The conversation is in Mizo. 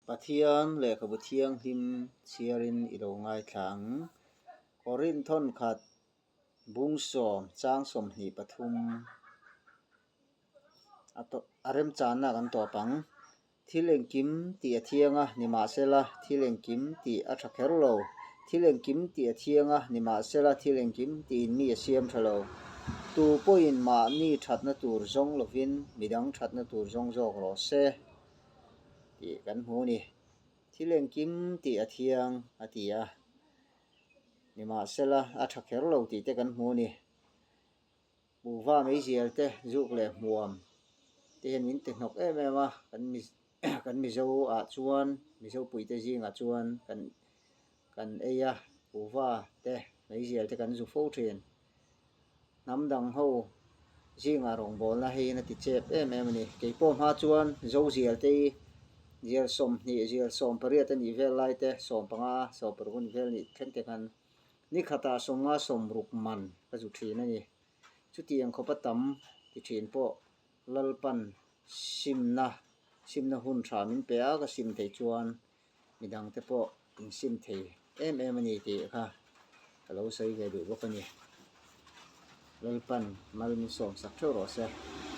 Pathian lehkhabu thianghlim chhiarin i lo ngaithla ang. Korinth thawnkhat bung sawm chang 23 a remchanna kan tawp ang. Thil engkim tih a thiang a, nimahsela thil engkim tih a tha kher lo. Thil engkim tih a thiang a, nimahsela thil engkim tiin mi a siam tha lo. Tu pawhin mahni thatna tur zawng lovin midang thatna tur zawng zawk rawh se tih kan hmu a ni. Thil engkim tih a thiang a ti a, nimahsela a tha kher lo tih te kan hmu a ni. Kuhva meizial te zuk leh hmuam te hian min ti hnawk em em a, kan mi kan Mizo ah chuan Mizo puite zingah chuan kan kan ei a, kuhva te meizial te kan zu fo thin. Hnam dang ho zingah rawngbawlna hei hian a ti chep em em a ni. Keipawh hma chuan Zozial te hi zial 20 zial 18 a nih vel lai te 15 16 a nih vel nih thleng te khan Ni khatah 50 60 man ka zu thin a ni. Chutiang khawpa tam ti thin pawh Lalpan simna, simna hun tha min pe a, ka sim theih chuan midangte pawh in sim thei em em a ni tih kha ka lo sawi ve duh bawk a ni. Lalpan mal min sawm sak theuh rawh se.